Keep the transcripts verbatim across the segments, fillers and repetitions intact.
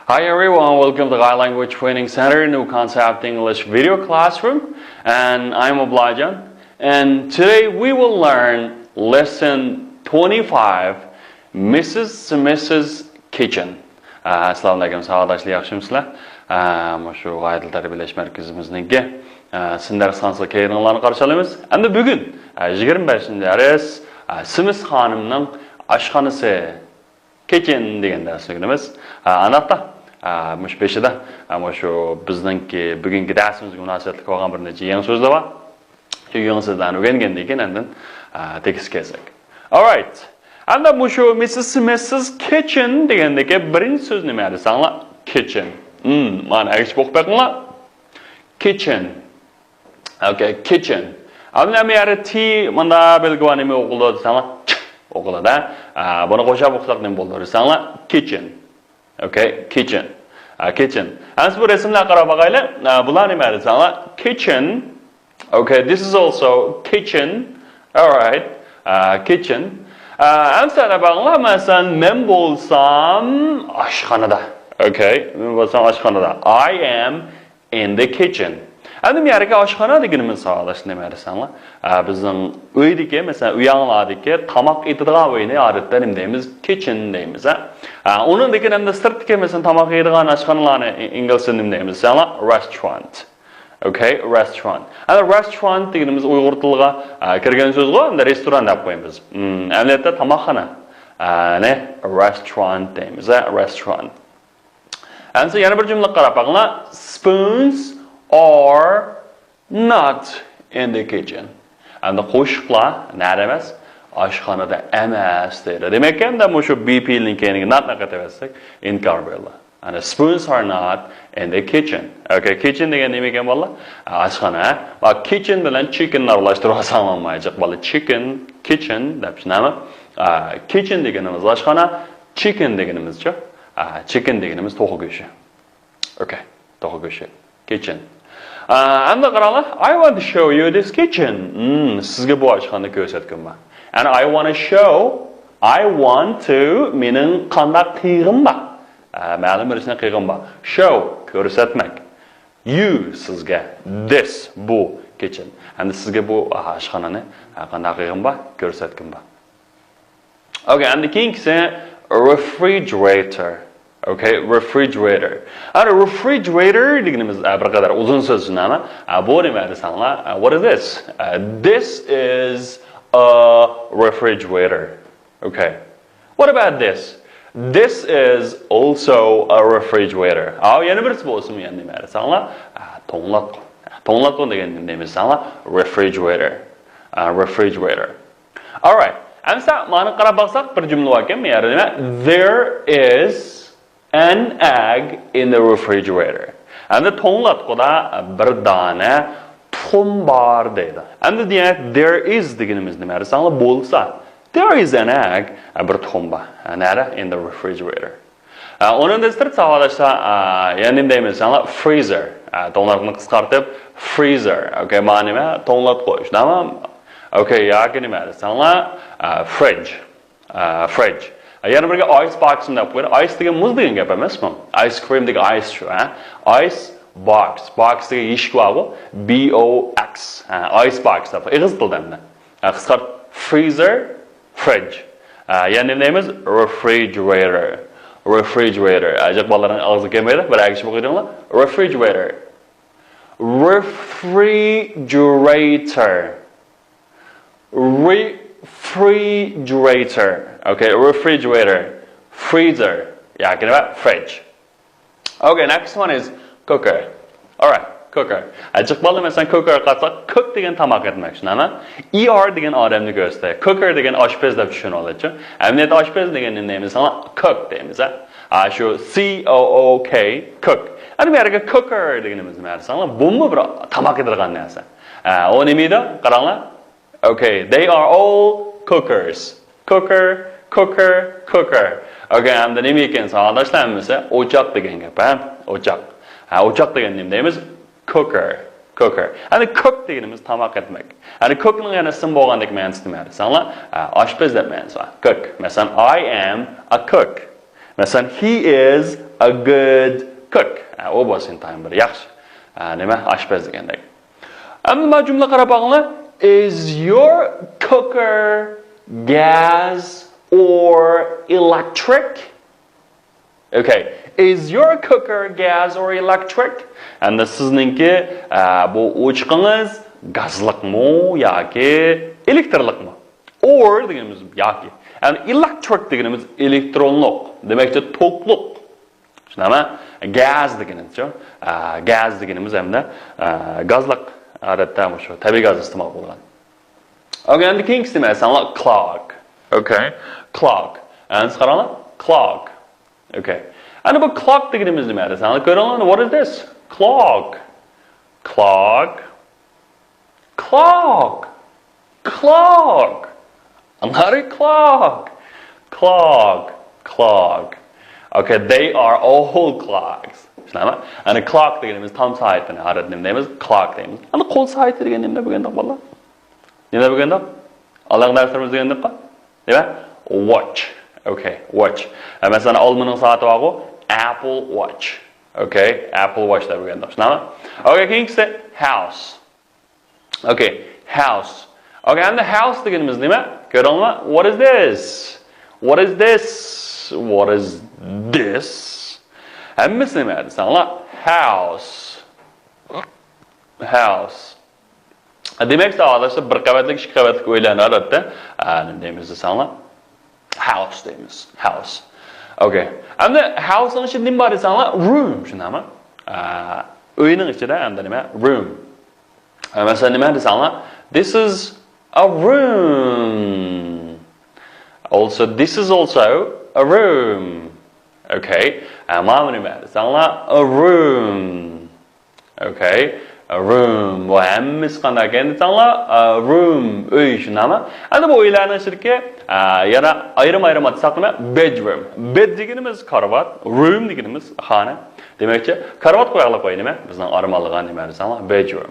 Hi everyone, welcome to Thai Language Training Center, new concept English video classroom, and I'm Oblajan. And today we will learn lesson twenty-five, Missus Smith's Kitchen. ئە، ئەسسالامۇ ئەلەيكۇم، ساۋاقداشلار، ياخشىمۇسىلەر؟ ئە، مۇشۇ غايە تىل تەربىيەلەش مەركىزىمىزنىڭكى، ئە، سىن دەرسخانىسىغا كەلگىنىڭلارنى قارشى ئالايمىز. ئەمدى بۈگۈن، ئە، يىگىرمە بەشىنچى دەرس، ئە، سمىس خانىمنىڭ ئاشخانىسى. كىچن دېگەن دەرسنى ئۆگىنىمىز. ھە، ئانداقتا، ھە، مۇشۇ بېشىدا، ھە، مۇشۇ بىزنىڭكى بۈگۈنكى دەرسىمىزگە مۇناسىۋەتلىك بولغان بىر نەچچە يېڭى سۆزلەر بار. شۇ يېڭى سۆزلەرنى ئۆگەنگەندىن كېيىن ئاندىن، ھە، تېكىستكە كەلسەك. Alright. ئەمدى مۇشۇ مىسسىس سمىسس كىچن دېگەندىكى بىرىنچى سۆز نېمە دېسەڭلار؟ كىچن. ھىم، مانا ئەگىشىپ ئوقۇپ بېقىڭلار. كىچن. Okay, kitchen. ئەمدى نېمە يەردە تى مۇندا بەلگە بار، نېمە ئوقۇلىدۇ دېسەڭلار، چ ئوقۇلىدۇ. ئە، بۇنى قوشاپ ئوقۇساق نېمە بولىدۇ دېسەڭلار، كىچن. Okay, kitchen. ئە، كىچن. ئەمدى بۇ رەسىملەرگە قاراپ باقايلى. ئە، بۇلار نېمە دېسەڭلار، كىچن. Okay, this is also kitchen. Alright. ئە، كىچن. ئە، ئەمدى سەن باقىڭلار، مەسىلەن، مەن بولسام ئاشخانىدا. Okay, مەن بولسام ئاشخانىدا. I am in the kitchen. ئەمدى بۇ يەردىكى ئاشخانا دېگىنىمىز ساۋاقداشلار نېمە دېسەڭلار؟ ئە، بىزنىڭ ئۆيدىكى، مەسىلەن، ئۆيەڭلاردىكى تاماق ئېتىدىغان ئۆينى ئادەتتە نېمە دەيمىز؟ كىچن دەيمىز، ھە؟ ئە، ئۇنىڭدىن كېيىن ئەمدى سىرتتىكى، مەسىلەن، تاماق يەيدىغان ئاشخانىلارنى ئىنگلىزچە نېمە دەيمىز دېسەڭلار؟ Restaurant. Okay, restaurant. ئەمدى restaurant دېگىنىمىز ئۇيغۇر تىلىغا، ئە، كىرگەن سۆزغۇ، ئەمدى رېستوران دەپ قويىمىز. ھىم، ئەمەلىيەتتە تاماقخانا. ئە، نە؟ Restaurant دەيمىز، ھە؟ Restaurant. ئەمسە يەنە بىر جۈملىگە قاراپ باقىڭلار. Spoons are not in the kitchen. ئەمدى قوشۇقلار نەدە ئەمەس؟ ئاشخانىدا ئەمەس دەيدۇ. دېمەك، ئەمدى مۇشۇ بى پېئىلنىڭ كەينىگە not نى قېتىۋەتسەك، ئىنكار بولىدۇ. ئەنە spoons are not in the kitchen. Okay, kitchen دېگەن نېمە ئىكەن بالىلار؟ ئاشخانا. ھە؟ كىچن بىلەن چىكىننى ئارىلاشتۇرۇۋالساڭلار بولمايدۇ بالىلار. چىكىن، كىچن دەپ چۈشىنەمەن. كىچن دېگىنىمىز ئاشخانا، چىكىن دېگىنىمىزچۇ؟ چىكىن دېگىنىمىز توخۇ گۆشى. Okay, توخۇ گۆشى. كىچن. ئەمدى قاراڭلار. I want to show you this kitchen. Hmm, سىزگە بۇ ئاشخانىنى كۆرسەتكۈم بار. And I want to show, I want to، مېنىڭ قانداق قىلغۇم بار. ئە، مەلۇم بىر ئىشنى قىلغۇم بار. Show، كۆرسەتمەك. You، سىزگە. This، بۇ، كىچن. ئەمدى سىزگە بۇ ئاشخانىنى، ئە، قانداق قىلغۇم بار؟ كۆرسەتكۈم بار. Okay, ئەمدى كېيىنكىسى refrigerator. Okay, refrigerator. ئەمدى refrigerator دېگىنىمىز، ئە، بىر قەدەر ئۇزۇن سۆز شۇنداقمۇ؟ ئە، بۇ نېمە دېسەڭلار؟ ئە، what is this? ئە، this is a refrigerator. Okay. What about this? This is also a refrigerator. ئاۋۇ يەنە بىرسى بولسىمۇ يەنە نېمە دېسەڭلار؟ ئە، توڭلاتقۇ. ئە، توڭلاتقۇ دېگەن نېمە دېسەڭلار؟ Refrigerator. ئە، refrigerator. Alright. ئەمسە مانا قاراپ باقساق، بىر جۈملە باركەن، بۇ يەردە نېمە؟ There is an egg in the refrigerator. ئەمدى توڭلاتقۇدا بىر دانە تۇخۇم بار دەيدۇ. ئەمدى دېمەك، there is دېگىنىمىز نېمە دېسەڭلار، بولسا. There is an egg، بىر تۇخۇم بار. نەدە؟ In the refrigerator. ئە، ئۇنىڭدىن سىرت ساۋاقداشلار، ئە، يەنە نېمە دەيمىز دېسەڭلار، freezer. ئە، توڭلاتقۇنى قىسقارتىپ، freezer. Okay، مانا نېمە؟ توڭلاتقۇ، شۇنداقمۇ؟ Okay، ياكى نېمە دېسەڭلار، ئە، fridge. ئە، fridge. ئە، يەنە بىرگە ice box دەپ قويدۇق. Ice دېگەن مۇز دېگەن گەپ ئەمەسمۇ؟ Ice cream دېگەن ice شۇ، ھە؟ Ice box. Box دېگەن يېشىك بارغۇ. B O X. ھە، ice box دەپ. ئېغىز تىلدا ئەمدى. ئە، قىسقارت، freezer، fridge. ئە، يەنە نېمە دەيمىز؟ Refrigerator. Refrigerator. ئە، جىق بالىلارنىڭ ئاغزىغا كەلمەيدۇ. بىر ئەگىشىپ ئوقۇيدۇ. Refrigerator. Refrigerator. Refrigerator. Okay, refrigerator. Freezer. ياكى نېمە؟ Fridge. Okay, next one is cooker. Alright, cooker. ئە، جىق بالىلار مەسىلەن cooker قارىساق، cook دېگەن تاماق ئېتىمەك، شۇنداقمۇ؟ E R دېگەن ئادەمنى كۆرسىتەي. Cooker دېگەن ئاشپەز دەپ چۈشىنىۋالىدۇ. ئەمەلىيەتتە ئاشپەز دېگەن نېمە دېسەڭلار، cook دەيمىز، ھە؟ ئە، شۇ C O O K، cook. ئەنە بۇ يەردە cooker دېگىنىمىز نېمە دېسەڭلار، بۇمۇ بىر تاماق يېدۈرىدىغان نەرسە. ئە، ئۇ نېمە دەيدۇ؟ قاراڭلار. Okay, they are all cookers. Cooker, cooker, cooker. Okay, ئەمدى نېمە ئىكەن ساۋاقداشلار ھەممىسى؟ ئوچاق دېگەن گەپ، ھە؟ ئوچاق. ھە، ئوچاق دېگەن نېمە دەيمىز؟ Cooker, cooker. ئەمدى cook دېگىنىمىز تاماق ئەتمەك. ئەمدى cook نىڭ يەنە ئىسىم بولغاندەك مەنىسى نېمە دېسەڭلار؟ ھە، ئاشپەز دەپ مەنىسى بار. Cook. مەسىلەن، I am a cook. مەسىلەن، he is a good cook. ئە، ئۇ بولسا ئىنتايىن بىر ياخشى، ئە، نېمە، ئاشپەز دېگەندەك. ئەمدى مانا جۈملە قاراپ باقىڭلار. Is your cooker gas or electric? Okay. Is your cooker gas or electric? ئەمدى سىزنىڭكى، ئە، بۇ ئوچىقىڭىز گازلىقمۇ ياكى ئېلېكترلىقمۇ؟ Or دېگىنىمىز ياكى. ئەمدى electric دېگىنىمىز ئېلېكترونلۇق. دېمەكچى، توكلۇق. چۈشىنەمە؟ Gas دېگىنىمىزچۇ؟ ئە، gas دېگىنىمىز ھەمدە، ئە، گازلىق. ئادەتتە مۇشۇ تەبىئىي گاز ئىستېمال قىلغان. Okay، ئەمدى كېيىنكىسى نېمە دېسەڭلار؟ Clock. Okay. Clock. ئەمدى قاراڭلار. Clock. Okay. ئەنە بۇ clock دېگىنىمىز نېمە دېسەڭلار؟ كۆرۈڭلار. What is this? Clock. Clock. Clock. Clock. Not a clock. Clock. Clock. Okay, they are all clocks. چۈشىنەمە؟ ئەنە clock دېگىنىمىز تام سائەتنى ئادەتتە نېمە دەيمىز؟ Clock دەيمىز. ئەنە قول سائىتى دېگەن نېمە دېگەندەك بالىلار؟ نېمە دېگەندەك؟ ئالدىنقى دەرسلىرىمىز دېگەندەك. نېمە؟ Watch. Okay, watch. ئە، مەسىلەن، ئالمىنىڭ سائىتى بارغۇ، Apple Watch. Okay, Apple Watch دەپ دېگەندەك. چۈشىنەمە؟ Okay، كېيىنكىسى house. Okay, house. Okay، ئەمدى house دېگىنىمىز نېمە؟ كۆرۈڭلار. What is this? What is this? What is this? ھەممىسى نېمە دېسەڭلار؟ House. House. دېمەك، ساۋاقداشلار، بىر قەۋەتلىك، ئىككى قەۋەتلىك ئۆيلەرنى ئادەتتە، ئە، نېمە دەيمىز دېسەڭلار؟ House دەيمىز. House. Okay. ئەمدى house نىڭ ئىچىدە نېمە بار دېسەڭلار؟ Room، شۇنداقمۇ؟ ئە، ئۆينىڭ ئىچىدە ئەمدى نېمە؟ Room. ئە، مەسىلەن، نېمە دېسەڭلار؟ This is a room. Also, this is also a room. Okay. ئە، مانا نېمە دېسەڭلار؟ A room. Okay. A room. بۇ ھەممىسى قانداق ئىكەن دېسەڭلار؟ A room. ئۆي، شۇنداقمۇ؟ ئەمدى بۇ ئۆيلەرنىڭ ئىچىدىكى، ئە، يەنە ئايرىم-ئايرىم ئاتىساق نېمە؟ Bedroom. Bed دېگىنىمىز كارىۋات، room دېگىنىمىز خانا. دېمەكچى، كارىۋاتقا قوياقلىق قوي نېمە؟ بىزنىڭ ئارام ئالىدىغان نېمە دېسەڭلار؟ Bedroom.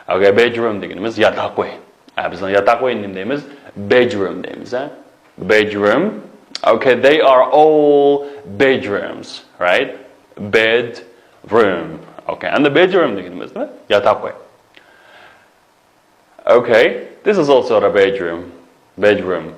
Okay، bedroom دېگىنىمىز ياتاق ئۆي. ئە، بىزنىڭ ياتاق ئۆيىنى نېمە دەيمىز؟ Bedroom دەيمىز، ھە؟ Bedroom. Okay, they are all bedrooms, right? Bedroom. Okay, and the bedroom دېگىنىمىز نېمە؟ ياتاق ئۆي. Okay, this is also a bedroom. Bedroom.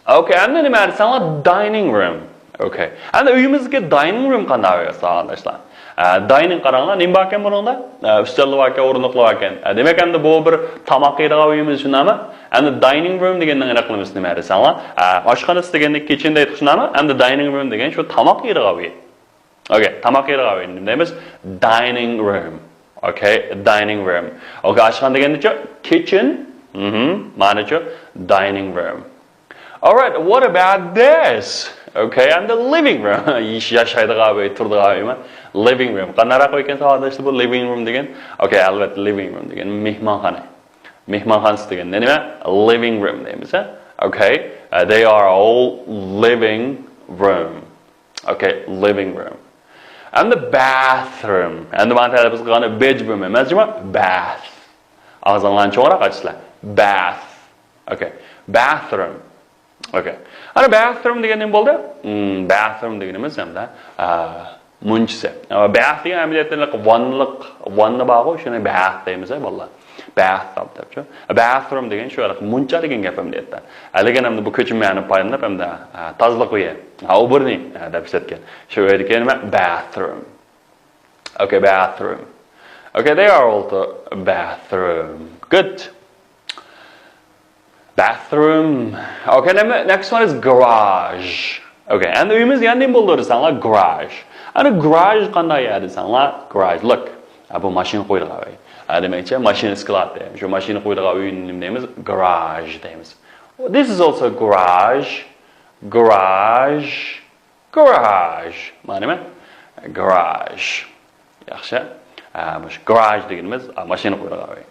Okay, ئەمدى نېمە دېسەڭلار؟ Dining room. Okay. ئەمدى ئۆيىمىزدىكى dining room قانداق ئۆي، ساۋاقداشلار؟ ئە، dining قاراڭلار، نېمە باركەن بۇنىڭدا؟ ئە، ئۈستەللەر باركەن، ئورۇندۇقلار باركەن. ئە، دېمەك، ئەمدى بۇ بىر تاماق يەيدىغان ئۆيىمىز، شۇنداقمۇ؟ ئەمدى dining room دېگەننىڭ ئەرەبلىرىمىز نېمە دېسەڭلار؟ ئە، ئاشخانىسى دېگەندە kitchen دەيدۇ، شۇنداقمۇ؟ ئەمدى dining room دېگەن شۇ تاماق يەيدىغان ئۆي. Okay، تاماق يەيدىغان ئۆينى نېمە دەيمىز؟ Dining room. Okay، dining room. Okay، ئاشخانا دېگەندىچۇ؟ Kitchen. مهم، مانىچۇ؟ Dining room. Alright, what about this? Okay, and the living room. ياش-، ياشايدىغان ئۆي، تۇرىدىغان ئۆيمۇ؟ Living room. قانداقراق ئۆي ئىكەن ساۋاقداشلار بۇ living room دېگەن؟ Okay، ئەلۋەتتە، living room دېگەن مېھمانخانا. مېھمانخانىسى دېگەندە نېمە؟ Living room دەيمىز، ھە؟ Okay, uh, they are all living room. Okay, living room. And the bathroom. ئەمدى مانا تەلەپپۇز قىلغاندا bedroom ئەمەس، جۇمۇ؟ Bath. ئاغزىڭلارنى چوڭراق ئاچىسىلەر. Bath. Okay. Bathroom. Okay. ئەنە bathroom دېگەن نېمە بولدى؟ Hmm، bathroom دېگىنىمىز ھەمدە، ئا، مۇنچىسى. ئەمما bath دېگەن ئەمەلىيەتتە ۋاننىلىق، ۋاننا بارغۇ، شۇنى bath دەيمىز، ھە، بالىلار. Bath tub دەپچۇ. Bathroom دېگەن شۇ مۇنچا دېگەن گەپ ئەمەلىيەتتە. لېكىن ئەمدى بۇ كۆچۈرمە مەنىدىن پايدىلىنىپ ئەمدى، ئا، تازىلىق ئۆيى، ھە، ئۇبىرنى، ھە، دەپ ئىشلەتكەن. شۇ ئۆيدىكى نېمە؟ Bathroom. Okay, bathroom. Okay, they are all the bathroom. Good. Bathroom. Okay, ne-, next one is garage. Okay, ئەمدى ئۆيىمىز يەنە نېمە بولدى دېسەڭلار؟ Garage. ئەنە garage قانداق يەر دېسەڭلار؟ Garage. Look. ھە، بۇ ماشىنا قويىدىغان ئۆي. ھە، دېمەكچى، ماشىنا سكلات دەيمىز. شۇ ماشىنا قويىدىغان ئۆينى نېمە دەيمىز؟ Garage دەيمىز. This is also garage. Garage. Garage. مانا نېمە؟ Garage. ياخشى. ھە، مۇشۇ garage دېگىنىمىز، ھە، ماشىنا قويىدىغان ئۆي.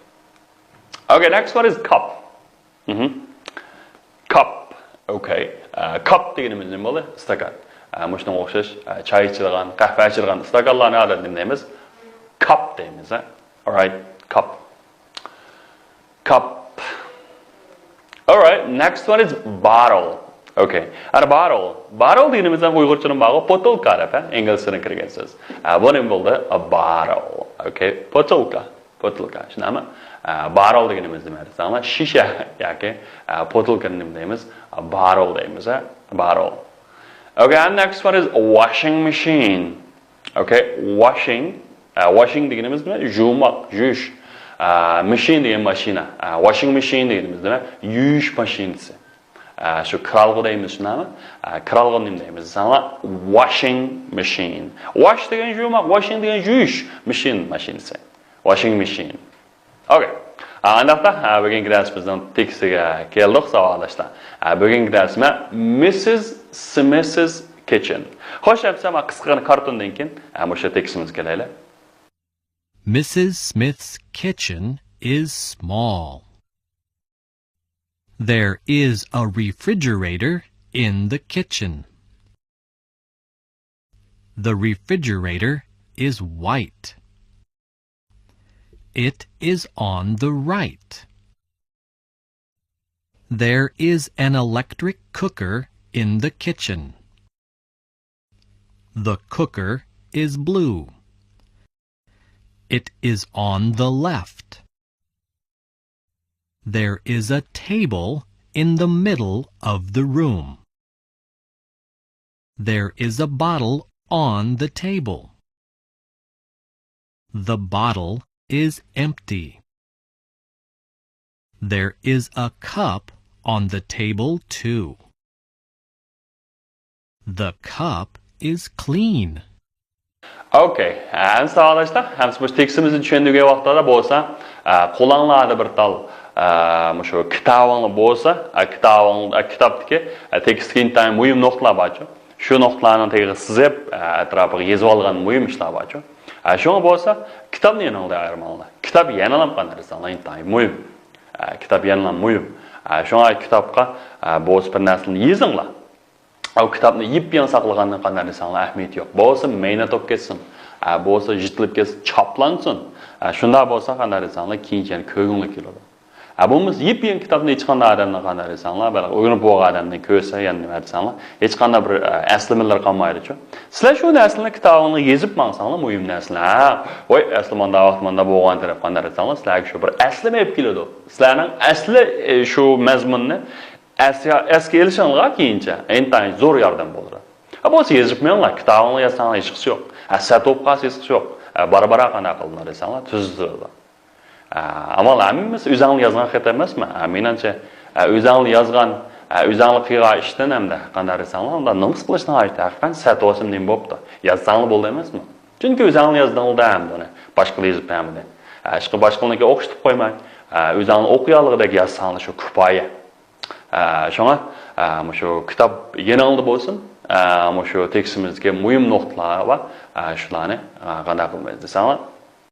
Okay, next one is cup. مهم. Cup. Okay. ئە، cup دېگىنىمىز نېمە بولدى؟ ئىستاكان. ئە، مۇشۇنىڭغا ئوخشاش، ئە، چاي ئىچىدىغان، قەھۋە ئىچىدىغان ئىستاكانلارنى ئادەتتە نېمە دەيمىز؟ Cup دەيمىز، ھە؟ Alright, cup. Cup. Alright, next one is bottle. Okay. And a bottle. Bottle دېگىنىمىز ھەم ئۇيغۇرچىنىڭ بارغۇ، بوتۇلكا دەپ، ھە؟ ئىنگلىزچىدىن كىرگەنسىز. ھە، بۇ نېمە بولدى؟ A bottle. Okay. بوتۇلكا. بوتۇلكا. شۇنداقمۇ؟ ھە، bottle دېگىنىمىز نېمە دېسەڭلار؟ شىشە ياكى، ھە، بوتۇلكىنى نېمە دەيمىز؟ Bottle دەيمىز، ھە؟ Bottle. Okay, and next one is a washing machine. Okay, washing. ئە، washing دېگىنىمىز نېمە؟ يۇماق، يۇيۇش. ئە، machine دېگەن ماشىنا. ئە، washing machine دېگىنىمىز نېمە؟ يۇيۇش ماشىنىسى. ئە، شۇ كىرئالغۇ دەيمىز، شۇنداقمۇ؟ ئە، كىرئالغۇنى نېمە دەيمىز دېسەڭلار؟ Washing machine. Wash دېگەن يۇماق، washing دېگەن يۇيۇش. Machine، ماشىنىسى. Washing machine. Okay. ئا، ئانداقتا، ئا، بۈگۈنكى دەرسىمىزنىڭ تېكىستىگە كەلدۇق، ساۋاقداشلار. ئا، بۈگۈنكى دەرسىمە Missus Smith's Kitchen. خوش، ئەمسە ما قىسقىغىنە كارتوندىن كېيىن، ئا، مۇشۇ تېكىستىمىزگە كېلەيلى. Missus Smith's kitchen is small. There is a refrigerator in the kitchen. The refrigerator is white. It is on the right. There is an electric cooker in the kitchen. The cooker is blue. It is on the left. There is a table in the middle of the room. There is a bottle on the table. The bottle is empty. There is a cup on the table too. The cup is clean. Okay. ئەمسە ساۋاقداشلار، ئەمسە مۇشۇ تېكىستىمىزنى چۈشەندۈرگەن ۋاقىتلاردا بولسا، ئە، قولۇڭلاردا بىر تال، ئە، مۇشۇ كىتابىڭلار بولسا، ئە، كىتابىڭ-، ئە، كىتابتىكى، ئە، تېكىستتىكى ئىنتايىن مۇھىم نۇقتىلار بارچۇ. شۇ نۇقتىلارنىڭ تېگىگە سىزىپ، ئە، ئەتراپىغا يېزىۋالغان مۇھىم ئىشلار بارچۇ. ئە، شۇڭا بولسا كىتابنى يېنىڭلاردا ئايرىماڭلار. كىتاب يەنىلا قانداق دېسەڭلار ئىنتايىن مۇھىم. ئە، كىتاب يەنىلا مۇھىم. ئە، شۇڭا كىتابقا، ئە، بولسا بىر نەرسىنى يېزىڭلار. ئۇ كىتابنى يىپ-يېڭى ساقلىغاندىن قانداق دېسەڭلار ئەھمىيىتى يوق. بولسا مەينەت بولۇپ كەتسۇن. ئە، بولسا يىرتىلىپ كەتسۇن، چاپلانسۇن. ئە، شۇنداق بولسا قانداق دېسەڭلار كېيىنچە يەنە كۆرگۈڭلار كېلىدۇ. ئە، بولمىسا يىپ-يېڭى كىتابنى ئېچقاندا ئادەمنىڭ قانداق دېسەڭلار، بەلكى ئۆگىنىپ بولغان ئادەمنى كۆرسە يەنە نېمە دېسەڭلار، ھېچقانداق بىر، ئە، ئەسلىمىلىرى قالمايدۇچۇ. سىلەر شۇ نەرسىلەرنى كىتابىڭلارغا يېزىپ ماڭساڭلار مۇھىم نەرسىلەر. ھە، ۋاي ئەسلى مانداق ۋاقىت مانداق بولغانىدى دەپ قانداق دېسەڭلار، سىلەرگە شۇ بىر ئەسلىمە ئېلىپ كېلىدۇ. سىلەرنىڭ ئەسلى، ئە، شۇ مەزمۇننى ئەسكە، ئەسكە ئېلىشىڭلارغا كېيىنچە ئىنتايىن زور ياردەم بولىدۇ. ھە، بولسا يېزىپ مېڭىڭلار، كىتابىڭلارنى يازساڭلار ھېچقىسى يوق. ھە، سەت بولۇپ قالسا ھېچقىسى يوق. ھە، بارا-بارا قانداق قىلىدۇ دېسەڭلار تۈزىلىدۇ. ئە، ئەمما ھەممىمىز ئۆزەڭلار يازغان خەت ئەمەسمۇ؟ ئە، مېنىڭچە، ئە، ئۆزەڭلار يازغان، ئە، ئۆزەڭلار قىلغان ئىشتىن ھەمدە قانداق دېسەڭلار، ئۇنداق نومۇس قىلىشنىڭ ھاجىتى ھەقىقەتەن سەت بولسىمۇ نېمە بوپتۇ؟ يازساڭلار بولدى ئەمەسمۇ؟ چۈنكى ئۆزەڭلار يازدىڭلار-دە ھەمدە ئۇنى باشقىلار يېزىپ بەرمىدى. ئە، ئىشقىلىپ باشقىلارنىڭكىگە ئوخشىتىپ قويماي، ئە، ئۆزەڭلار ئوقۇيالىغۇدەك يازساڭلار شۇ كۇپايە. ئە، شۇڭا، ئە، مۇشۇ كىتاب يېنىڭلاردا بولسۇن، ئە، مۇشۇ تېكىستىمىزدىكى مۇھىم نۇقتىلار بار، ئە، شۇلارنى، ئە، قانداق قىلىمىز دېسەڭلار،